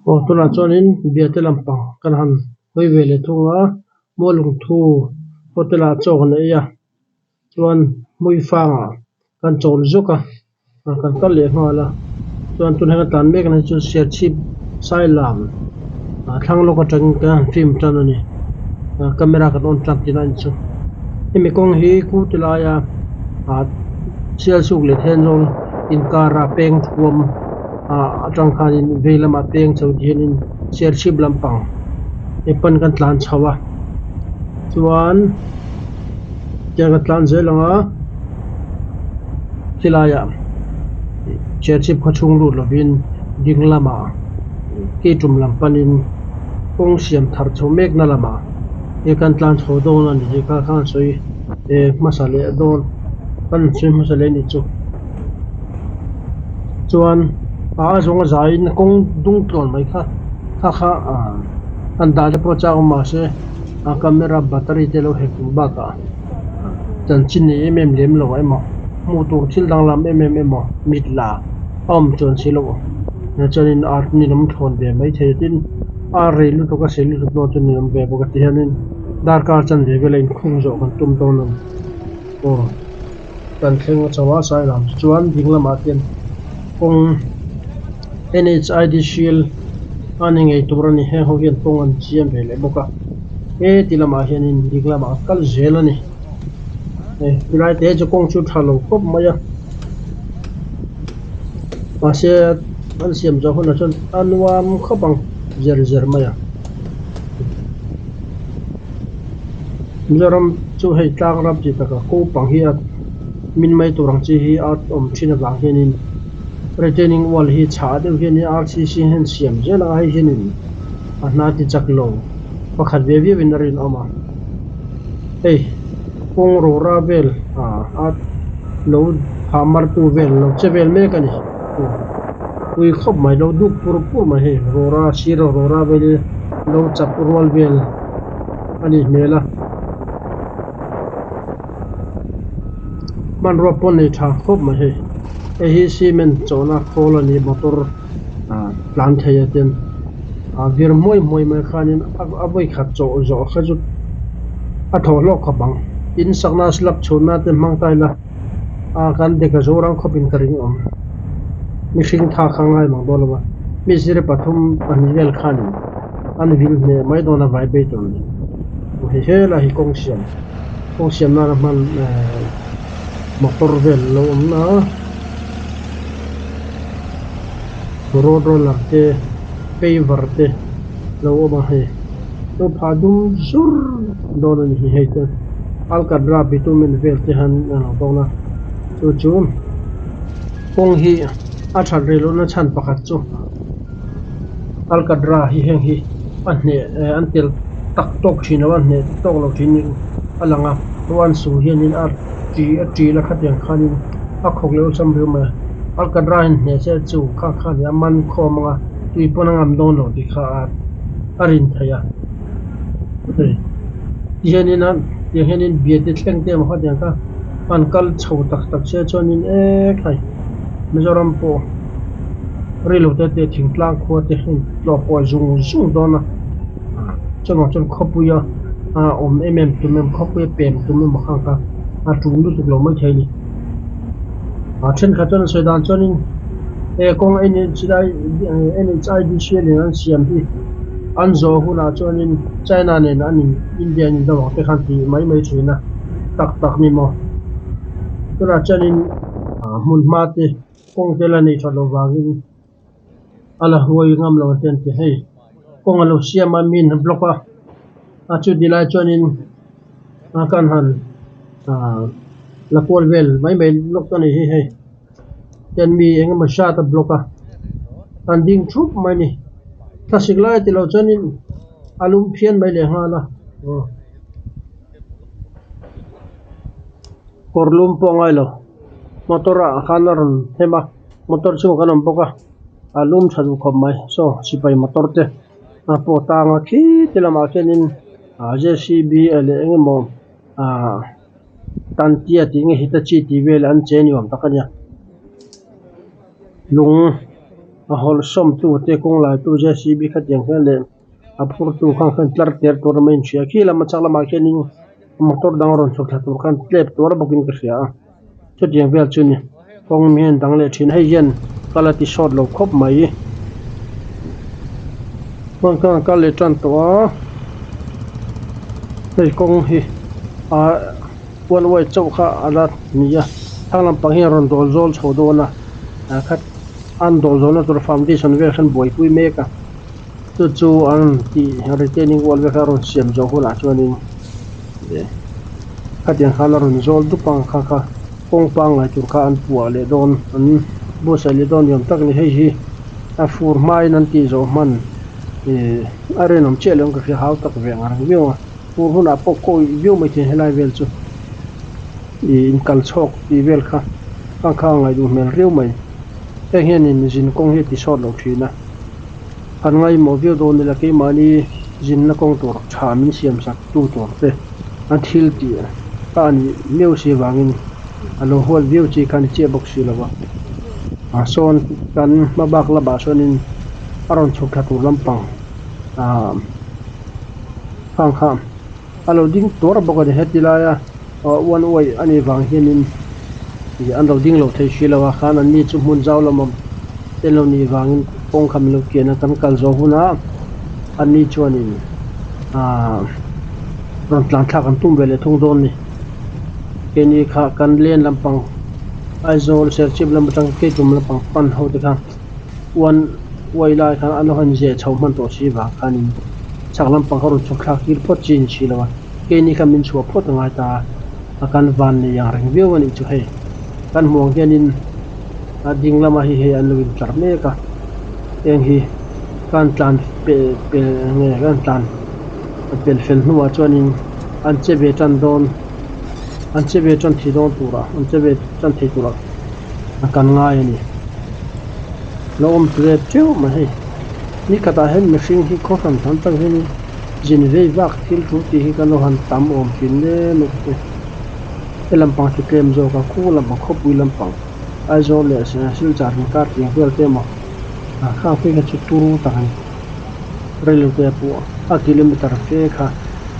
Aw tunah chuanin biate lampang kan han hawi ve leh thung a Mualungthu hotel ah chaw kan ei a chuan Hmuifangah kan chawl zawk a kan kal leh nghal a chuan tunah hian tlan mek na chu Serchhip Sailam ah thlang lawk atangin kan han film tan a ni camera kan on tan tihna a ni chu hemi kawng hi khu ti laia ah Sialsuk leh Thenzawl inkara peng thuam ah atang khanin vei lamah peng chho ti hianin Serchhip lampang he pan kan tlan chho a chuan tiang kan tlan zel ang a khilaiah Serchhip khaw chhung lut lovin ding lamah keitum lam panin kawng siam thar chho mek na lamah he kan tlan chho dawn a ni tih kha khan sawi hmasa leh dawn kan sawi hmasa leh a nih chu chuan a zawnga zaiin kawng dung tluan mai kha kha kha ah an dah te pawh chak awm mahse a camera battery te lo hek duh bakah chanchin nei em em lem lo emaw hmuh tur thil danglam em em emaw mit la a awm chuan si loh chuanin art ni lam thawn ve maithei a tin a rei lutuk a sei lutuk dawn chu ni awm ve bawk a ti hianin darkar chanve vela inkhung zawh kan tum dawn a ni aw kan thleng a chho a sailam chu chuan ding lamah te hian kawng N_H_I_D shield a ni ngei tur a ni heng ho hian kawng an siam ve leh bawk a heti lamah hianin ding lamah a kal zel a ni hei tilai te chu kawng chu tha lo khawp mai a mahse an siam zawh hunah chuan a nuam khawp ang zer zer mai a. Mizoram chu hei tlang ram chi takah ko pang hi a min mai tur ang chi hi a awm thin avang hianin retaining wall hi chhah deuh hianin R_C_C hian siam zel ang a hei hianin a hna ti chak lo pakhat ve viau in a rinawm a hei kawng rora vel ah a lo phah mar tu vel lo che vel mek a ni pui khawp mai lo duk pur pur mai hei rora sir rora vel hi lo chap rual vel a nih hmel a hmanrua pawh nei tha khawp mai hei hei hi cement chawhna khawl a ni motor ah tlan thei a ten ah vir hmuai hmuai mai khanin a vawi khat chawh zawh kha chu a thaw hlawk khawp ang in sakna slab chhunna te hmang ta ila ah kan dek a zo rang khawp in ka ring awm mihring tha kha ngai mang dawn lo va mi zir pathum pahnih vel khanin an vil hneh mai dawn a vai bei tur ni hei helai hi kawng siam kawng siam nana hman ehh motor vel lo awm na road roller te paver te lo awm a hei lo phah dum zur dawn a ni hi hei te alcatra bitumen vel te han a lang bawk a chu chu kawng hi a that rih lohna chhan pakhat chu. Alcatra hi heng hi a hneh eh an tel tak tawk thin lo a hneh tawk lo thin niin a lang a ruan su hianin a ṭi a ṭil a khatiang khanin a khawk leh awlsam riau mai a Alcatra in hneh se chu kha khan a man khawm ang a tui pawn a ngam dawn lo tih kha a a rin theih a hei tihianin a tiang hianin biate thleng te emaw khatiang kha an kal chho tak tak se chuanin ek hai Mizoram pawh. Rilo te te thingtlang khua te hei tlawh pawh zung zung dawn a chuvang chuan khawpuia a awm em em tum em khawpuia pem tum emaw kha kha a tul lutuk lo maithei a ni a thenkhat chuan a sawi dan chuanin he kawng N_H_I_D_C nen an siam hi an zawh hunah chuanin China nen an in India in do ang te khan tih mai mai thin a tak tak ni maw tunah chuanin hmun hma te. Kawng te la nei that loh vangin a la huai ngam lo te an ti hei kawng a lo siam a min a block a a chuti lai chuanin a kan han ah la kual vel mai mai lawk a ni hi hei ten mi eng emaw zat a block a an ding thup mai a ni thlasik lai a tilo chuanin a lum phian mai leh nghal a aw kawr lum pawh a ngai lo. Motor ah khan a rawn hem a motor chhungah khan a awm bawk a a lum tha duh khawp mai saw sipai motor te a pawh tang a khi ti lamah khianin ah j c b leh eng emaw ah tantia tih nge hitachi tih vel an che ni awm tak a nia lung. A hawlh sawm tu te kawng lai tu JCB khatiang hian leh a phur tu khan khan tlar ter tur a main hria khi lam a chak lamah khianin motor dang rawn chhuk thla tur khan tlep tur bawkin ka hria a chutiang vel chu ni kawng mi hian dang leh thin hei hian kal a ti sawt lo khawp mai chuan khan a kal leh tan tawh a hei kawng hi ah one way chauh kha a la ni a thlang lampang hian a rawn dawl zawl chho dawn a ah khat an dawl zawhna tur foundation vel khan buaipui mek a chu chu an tih retaining wall vel kha a rawn siam zawh hunah chuanin khatiang khan a rawn zawl dup ang kha kha kawng pangngai tur kha an puah leh dawn an buatsaih leh dawn ni awm tak a ni hei hi a fur hmain an tih zawh hman ih a rinawm chiah lo ang ka hria hau tak ve ang reng viau a fur hunah pawh kawih viau mai thei helai vel chu ih inkal chhawk tih vel kha a kha a ngaihduh hmel riau mai heng hianin zin kawng hi a ti sawt lo thin a han ngaimawh viau dawn ila keimahni zinna kawng tur tha min siam sak tu tur te an thil tih a anih miau si avangin a lo huat viau chi kha a ni chiah bawk si lo va ah sawn kan hma bak lamah sawnin a rawn chhuk thla tur lampang ah khang kha a lo ding tuar bawk a ni heti laia one way a nih vang hianin ih an lo ding lo thei si lo a khan an ni chu hmun zau lamah te lo nih vangin kawng kha min lo kian a kan kal zawh hunah an ni chuanin ahh rawn tlan thlak an tum ve leh thung dawn a ni keini kha kan len lampang Aizawl Serchhip lam atang Keitum lampang pan ho te kha one way lai khan an lo han zeh chho hman tawh si vang khanin chhak lampang kha rawn chhuk thlak tir phawt chi a ni si lo a keini kha min chhuah phawt a ngai ta a kan van nei ang reng viau a nih chu hei kan hmuh ang hianin a ding lama hei hei an lo intlar mek a heng hi kan tlan pel pel nge kan tlan pel fel hnuah chuanin an che ve tan dawn an che ve tan thei dawn turah an che ve tan thei turah kan ngai a ni lo awm tle teuh mai hei ni khatah hian mihring hi khaw hran hran tak hianin zin vei vak thil thu tih hi kan lo han tam awm thin hle mai ka ti he lampang chu tlem zawk a khu lampang khawpui lampang Aizawl leh Silchar inkar tih vel te emaw ah khang phei kha chu turu tak a ni railway pawh a kilometer fe kha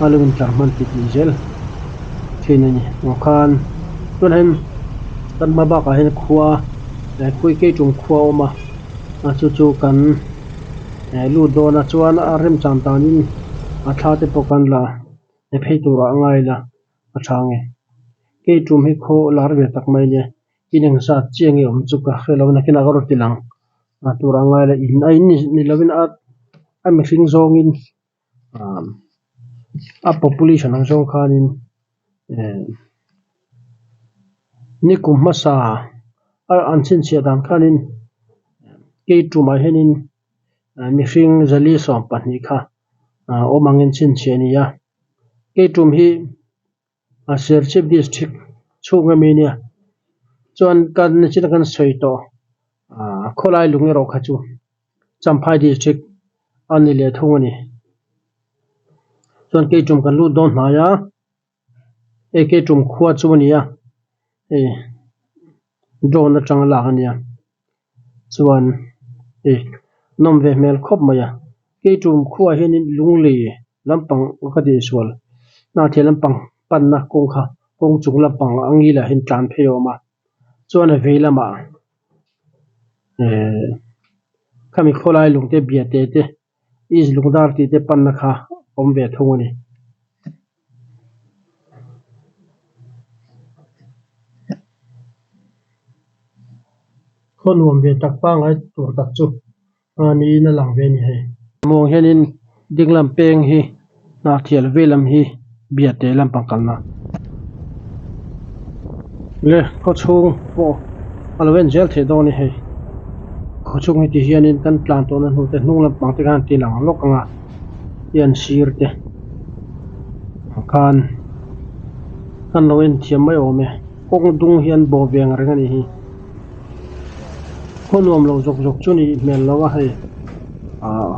a lo intlar hman tih tih zel thin a ni aw khan chuan hian kan hma bakah hian khua khawi keitum khua a awm a a chu chu kan lut dawn a chuan a remchang danin a thla te pawh kan la phei turah a ngai la a tha nge keitum hi khaw lar ve tak mai nia in engzat chiah nge awm chu ka hre lo nakinah ka rawn ti lang a turah a ngai la in a in ni lovin a a mihring zawngin ah a population ang zawng khanin eh nikum hmasa a an chhinchhiah dan khanin keitumah hianin mihring zali 12 kha awm angin chhinchhiah a ni a keitum hi a Serchhip district chhung ami ania chuan kan nichina kan sawi tawh ah khawlai lung erawh kha chu Champhai district a ni leh thung a ni chuan keitum kan lut dawn hnai a hei keitum khua chu a ni a hei drone atanga lak a nia chuan hei nawm ve hmel khawp mai a keitum khuaah hianin lunglei lampang ka tih sual hnahthel lampang panna kawng kha kawng chung lampang ang ilah hian tlan phei a awm a chuan a vei lamah ehh khami khawlai lung te biate te east lungdar tih te panna kha awm ve thung a ni. Khaw nuam ve tak pangngai tur tak chu a niin a lang ve a ni hei. Muang hianin dinglam peng hi hnahthial vei lam hi biate lampang kalna le khaw chhung pawh a lo en zel theih dawn a ni hei. Khaw chhung hi ti hianin kan tlan tawhna hnu te hnung lampang te khan ti lang lawk ang a hian sir te khan kan lo en thiam mai awm e kawng dung hian bawh ve ang reng a nih hi. Khaw nuam lo zawk zawk chu nih hmel lo a hei ah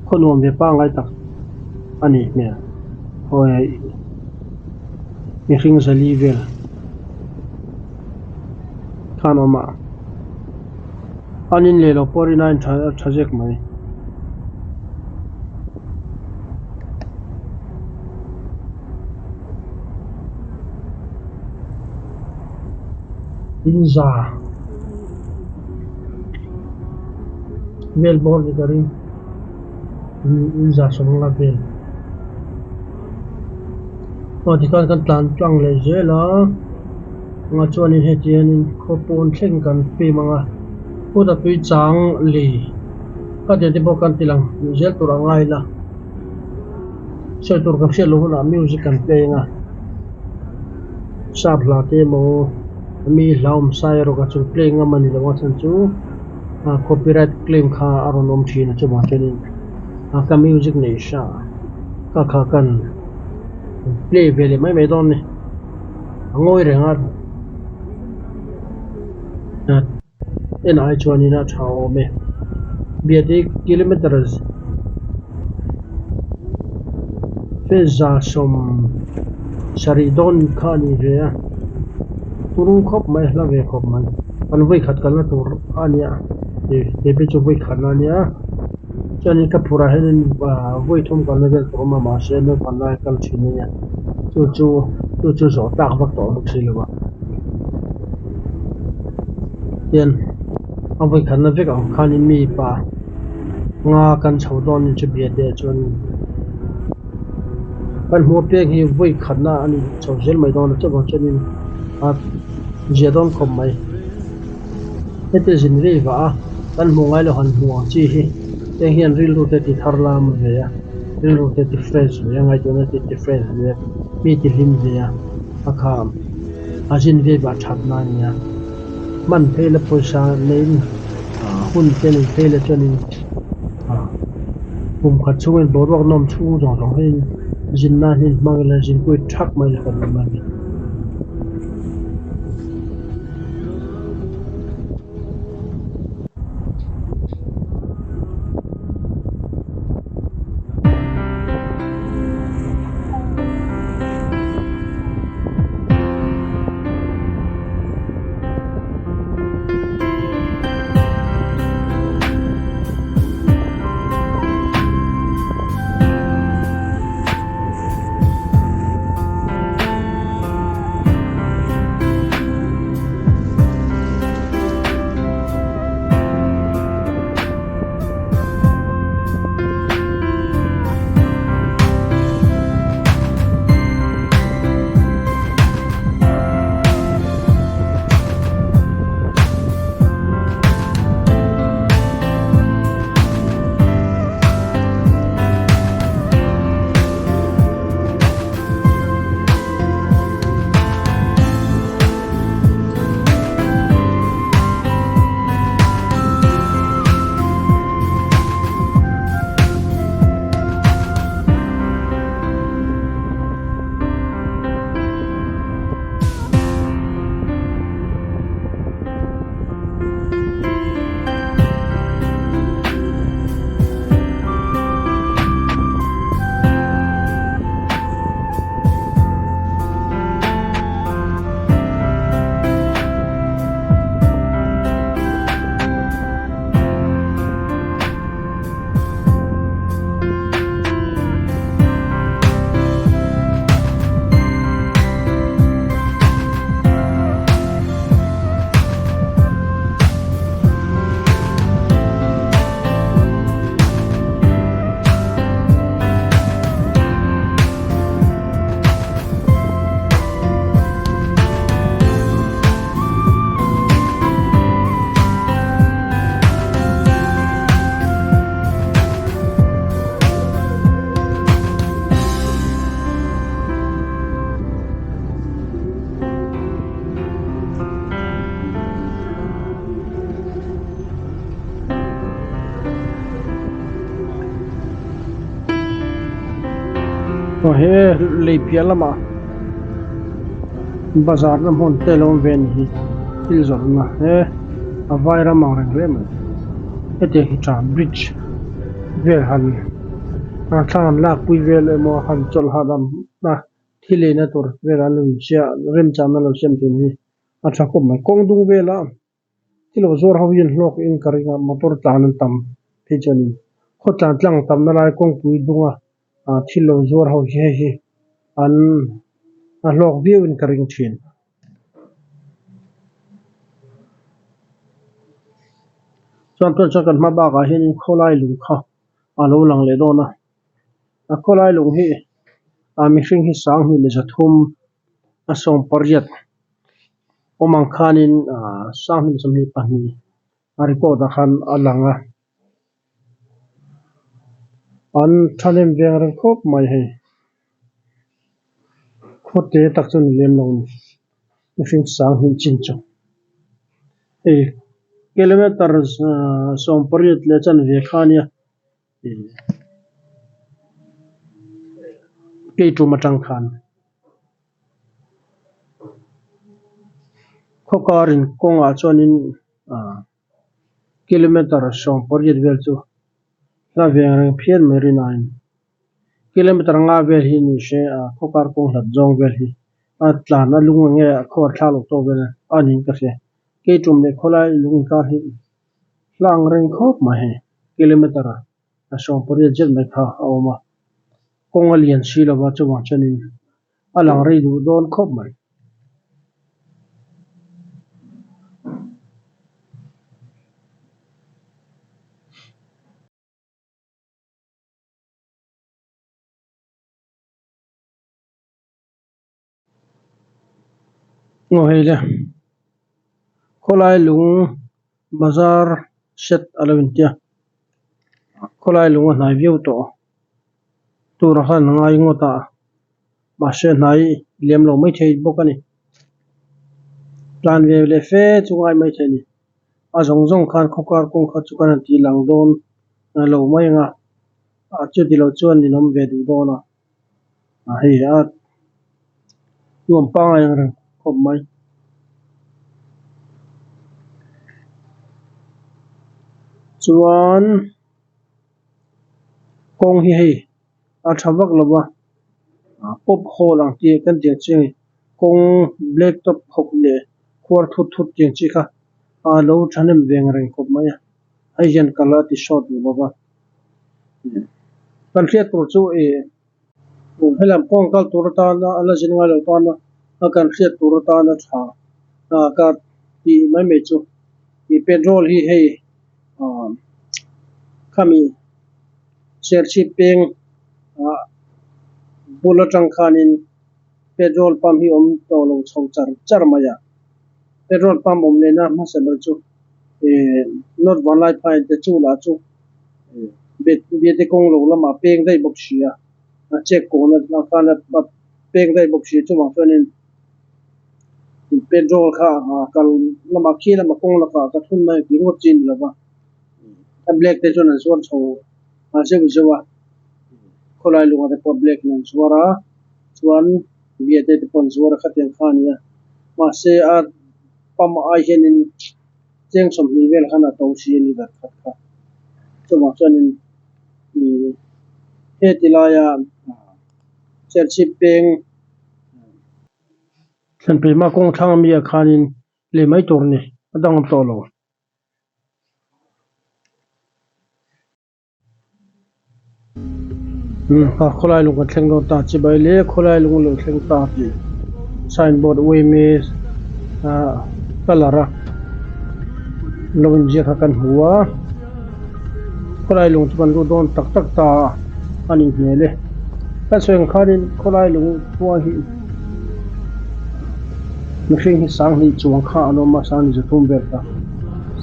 khaw nuam ve pangngai tak a nih hmel hawi mihring zali vel khan awm a. An in leh lo pawh rin a in tha tha zek mai. In za vel bawr ni ka ring in za sawmnga vel aw tikhan kan tlan tlang leh zel a engah chuanin heti hianin khaw pawn thleng kan film ang a khuta tui chang lei ka tiang te pawh kan ti lang zel tur a ngai la sawi tur kan hriat loh hunah music kan play ang a sap hla te emaw mi hla awm sai erawh kha chu play ngam a ni lo a chhan chu copyright claim kha a rawn awm thin a chuvang chuanin ka music neih hra ka kha kan play ve leh mai mai dawn a ni a ngawi reng a en ai chuanin a tha awm e biate kilometre fe za sawm sarih dawn kha a ni ve a turu khawp mai hla ve khawp mai an vawi khat kalna tur a nia he phei chu vawi khatna a nia chuanin ka phurh ah hianin vawi thum kalna vel tur a awm a mahse naupang lai kal thin a nia chu chu chu chu zawh tlak vak tawh bawk si lo a hian a vawi khatna vek ang khanin mi pa nga kan chho dawn ni chu biate ah chuan kan hmuh apiang hi vawi khatna a ni chho zel mai dawn a chuvang chuanin a zia dawn khawp mai heti zin vei vah a kan hmuh ngai lo han hmuh ang chi hi heng hian rilru te ti thar lam ve a rilru te ti fresh ve a ngaihtuahna te ti fresh ve a mi ti hlim ve a a kham a zin vei vah that na a ni a hman phei la pawisa neiin hun te nei phei la chuanin kum khat chhungin boruak nawm chhung zawng zawng hian zin nan hian hmang ila zin pui thak mai la kan awm a ni. Aw he lei piah lamah bazar na hmun te lo awm ve a ni hi thil zawrhna he a vai ram ang reng hle mai hetiang hi tha bridge vel han thla han lakpui vel emaw han chawlh hahdam a thil eina tur vel an rawn siam remchangna lo siam thin hi a tha khawp mai kawng dung vela. Thil lo zuar ho hi an hlawk in ka ring a motor tlan an tam phei chuanin khaw tlan tlang tamna lai kawngpui dunga ah thil lo zuar ho hi hei hi an a hlawk viau in ka ring thin. Chuan tunah chuan kan hma bakah hianin khawlai lung kha a lo lang leh dawn a a khawlai lung hi ah mihring hi sanghnih leh zathum a sawm pariat awm ang khanin ah sanghnih leh 22 a record ah khan a lang a an thahnem veng reng khawp mai hei khaw te tak chu ni lem lo a ni mihring sanghnih chin chu hei kilometer 18 leh chanve kha a nia. Keitum atang khan khaw karin kawngah chuanin ah kilometer 18 vel chu hla veng reng phian mai rinaiin kilometer nga vel hi ni se ah khaw kar kawng hlat zawng vel hi a tlan a lung enge a khaw thlak loh tawk vel a niin ka hria keitum leh khawlai lung inkar hi hlang reng khawp mai hei kilometer a 18 zet mai kha a awm a kawng a lian si lova chuvang chuanin a lang rei duh dawn khawp mai. Aw hei le khawlai lung bazar set a lo intia khawlai lung a hnai viau tawh tura khan a ngai ngawt a mahse hnai lem lo maithei bawk a ni tlan ve leh fe chu ngai maithei a ni a zawng zawng khan khaw kar kawng kha chu kan han tih lang dawn lo mai ang a chuti loh chuan ninawm ve duh dawn a. A hei a nuam pangai ang reng khawp mai. Chuan kawng hi hei a tha vak lo va pop hole ang tih kan tih ang chi kawng black top khawp leh khuar thut thut tih ang chi kha a lo thahnem ve ang reng khawp mai a hei hian kal a ti sawt duh lo va. Kan hriat tur chu ih helam kawng kal tur atana a la zin ngai lo tana a kan hriat tur atana tha ka tih mai mai chu ih petrol hi hei ah khami serchhip peng ah bul atang khanin petrol pump hi awm tawh lo chho char char mai a petrol pump awm lehna hmasa ber chu ih north vanlaiphai te chu lah chu. Biate kawng lo lamah peng daih bawk si a, a check kawhna ah khan a peng daih bawk si a chuvang chuanin petrol kha kal lamah khi lamah kawng lakah ka thun mai tih ngawt chi a ni lo va, a black te chuan an zuar chho zeuh zeuh a, khawlai lungah te pawh black in an zuar a, chuan Biate te pawh an zuar a khatiang kha a ni a, mahse a pump ai hianin. Cheng 20 vel khan a to si a ni zat khat kha. Chuvang chuanin ih heti laia Serchhip peng Thlanpeima kawng thlang ami ah khanin lei mai tur a ni, a danglam tawh lo. Khawlai lung kan thleng dawn ta chibai le khawlai lung a lo thleng ta tih sign board uaime ah colour a lo inziak kha kan hmu a khawlai lung chu kan lut dawn tak tak ta a ni hmel e kan sawi ang khanin khawlai lung khua hi mihring hi 2000 chuang kha an awm a 2300 vel kha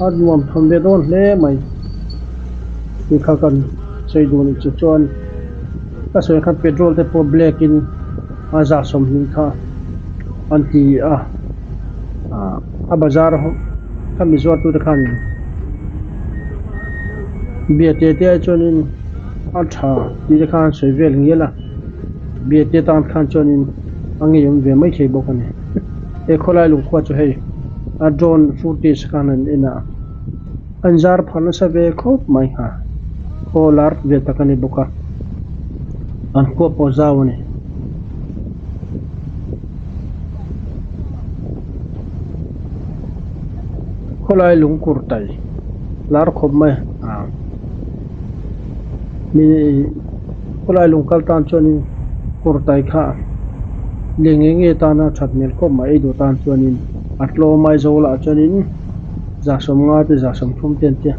a nuam thawm ve dawn hle mai. Tih kha kan sawi duh anih chu chuan ka sawi khan petrol te pawh black in a zah 20 kha an ti a ah a bazar kha mi zuar tute khan biate te ai chuanin a tha tih te khan an sawi vel ngial a biate tan khan chuanin a ngeiawm ve maithei bawk a ni he khawlai lungkhua chu hei a drone footage khan an en a. An zar phah nasa ve khawp mai kha khaw lar ve tak a ni bawk a, an khua pawh zau a ni. Khawlai lung kurtai lar khawp mai ah mi khawlai lung kal tan chuanin kurtai kha leh nge nge tana that hmel khawp mai ei duh tan chuanin a tlawm a Aizawl ah chuanin za sawmnga te za sawmthum te an tia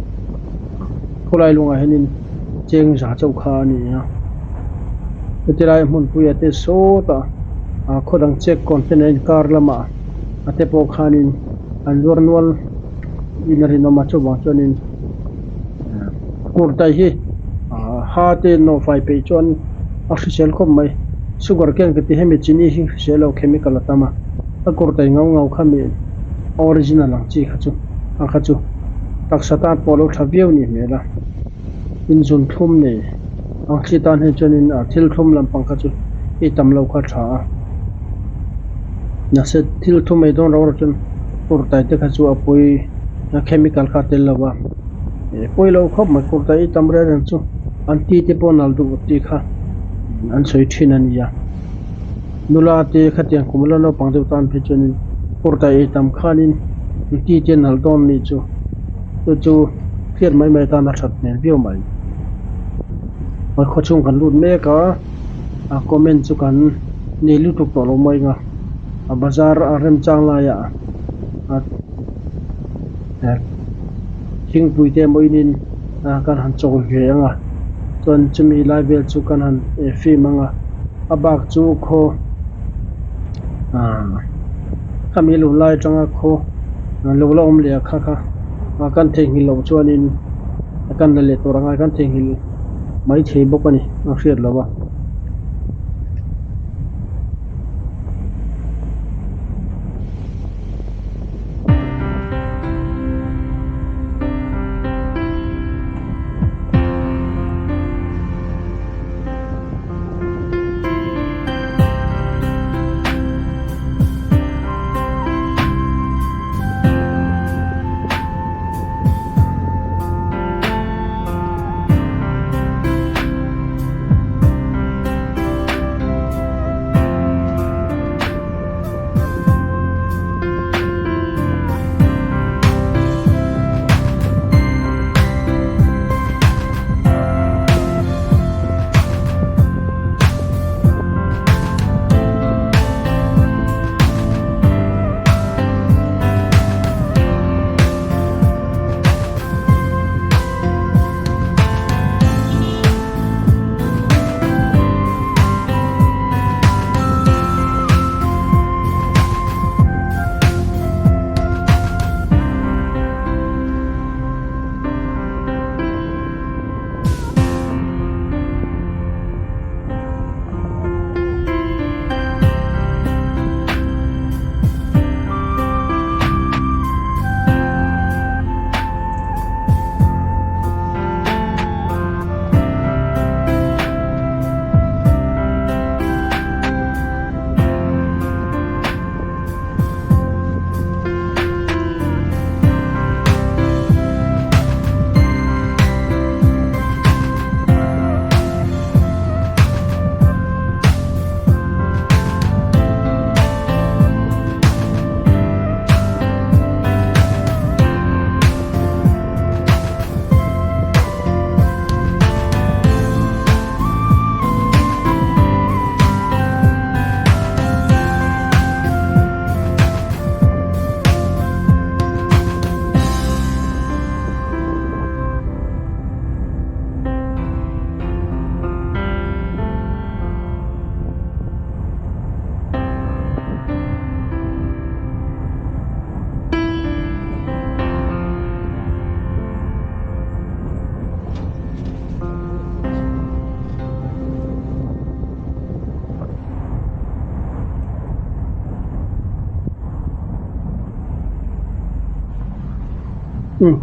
khawlai lungah hianin cheng za chauh kha a ni a heti lai hmunpui ah te sawtah ah khaw dang check kawn te nen kar lamah a te pawh khanin an zuar nual in a rinawm a chuvang chuanin kurtai hi ah ha te nawhfai peih chuan a hrisel khawp mai sugar cane ka ti hemi chini hi hrisel lo chemical a tam a a kurtai ngau ngau kha mi a original ang chi kha chu a kha chu taksa tan pawh a lo tha viau a nih hmel a inzun thlum nei ang thli tan hi chuanin ah thil thlum lampang kha chu ei tam lo kha a tha a mahse thil thum ei dawn rau rau chuan kurtai te kha chu a pawi a chemical kha a tel lo va eh pawi lo khawp mai kurtai ei tam reng reng chu an ti te pawh nal duh tih kha an sawi thin a nia nula te khatiang kum la naupang deuh tan phei chuanin kurtai ei tam khanin an ti te nal dawn nih chu chu chu hriat mai mai atan a that hmel viau mai a khaw chhung kan lut mek a a comment chu kan nei lutuk tawh lo mai ang a a bazar a remchang laiah a thingpui te emaw inin kan han chawl ve ang a chuan chumi lai vel chu kan han film ang a a bak chu khaw ahh khami lun lai atanga khaw lo la awm leh a kha kha kan theihnghilh loh chuanin kan la leh tur anga kan theihnghilh mai thei bawk a ni a hriat loh a.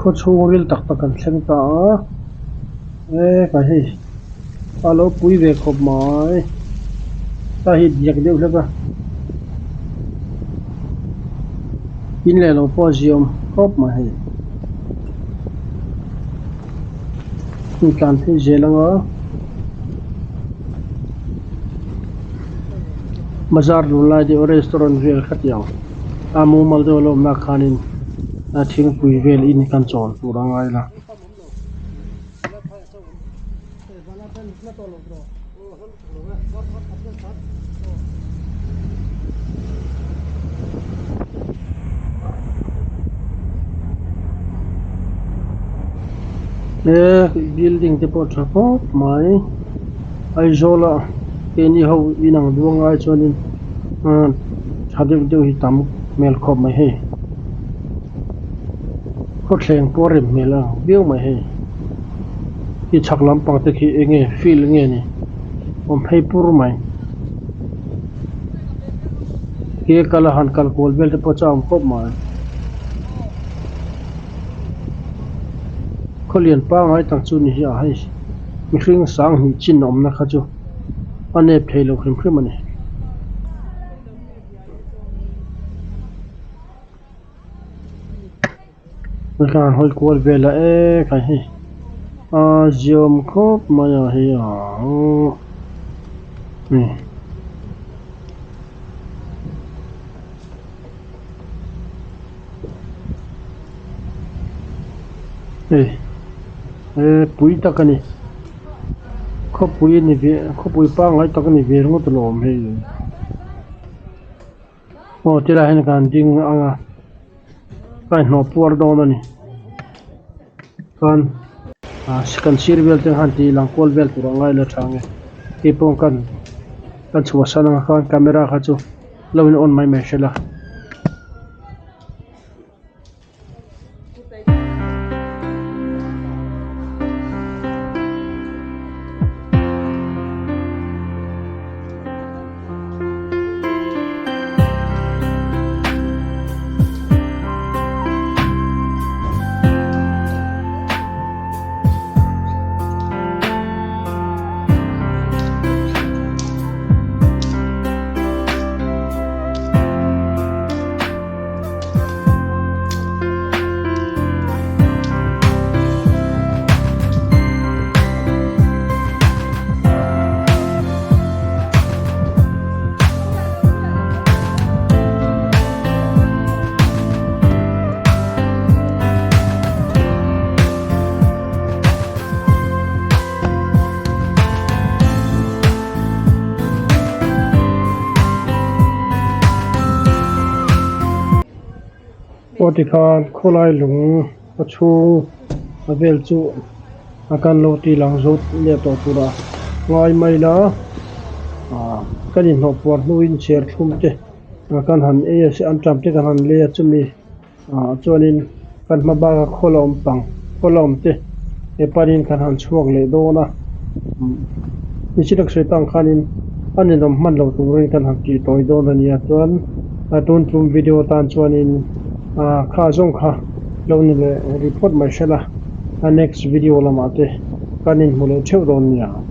Khaw chhung ril tak tak kan thleng ta a e ka hei a lo pui ve khawp mai ta hi diak deuh hlek a in leh lo pawh a ziawm khawp mai hei tlan phei zel ang a. Bazar lun lai deuh restaurant vel khatiang a mumal deuh a lo awm nak khanin. a thingpui vel in kan chawl tur a ngai la. He building te pawh tha khawp mai Aizawl a keini ho inang duang ai chuanin tha deuh deuh hi tam hmel khawp mai hei khawthleng pawh a rem hmel ang viau mai hei khi chhak lampang te khi eng nge field nge ni awm phei pur mai ke kal a han kal kual vel te pawh chu a awm khawp mai. Khawlian pangai tak chu ni hi a hei mihring sang hnih chin awmna kha chu a nep thei lo hrim hrim a ni. Hetiang an hawi kual vel a e khai hei a ziawm khawp mai a hei aaa hei. Hei he pui tak a ni khawpui a ni ve khawpui pangngai tak a ni ve ringawt alawm hei aw tilai hian kan ding ang a ka inhnawh puar dawn a ni chuan ah kan sir vel te khan tih lang kual vel tur a ngai la tha ang e hei pawh kan kan chhuahsan ang khan camera kha chu. Lo in on mai mai hrela. Aw tikhan khawlai lung a chhung a vel chu a kan lo tih lang zo leh tawh turah ngai mai la ah kan inhnawh puar hnuin serthlum te kan han ei a anṭam te kan han lei a chumi. Ah chuanin kan hma baka khaw la awm pang khaw la awm te he panin kan han chhuak leh dawn a nichina ka sawi tang khanin a ninawm hman lo turin kan han tih tawi dawn a nia chuan a tun tum video tan chuanin ah kha zawng kha lo ni leh report mai hrela a next video lamah te kan inhmu leh theuh dawn nia.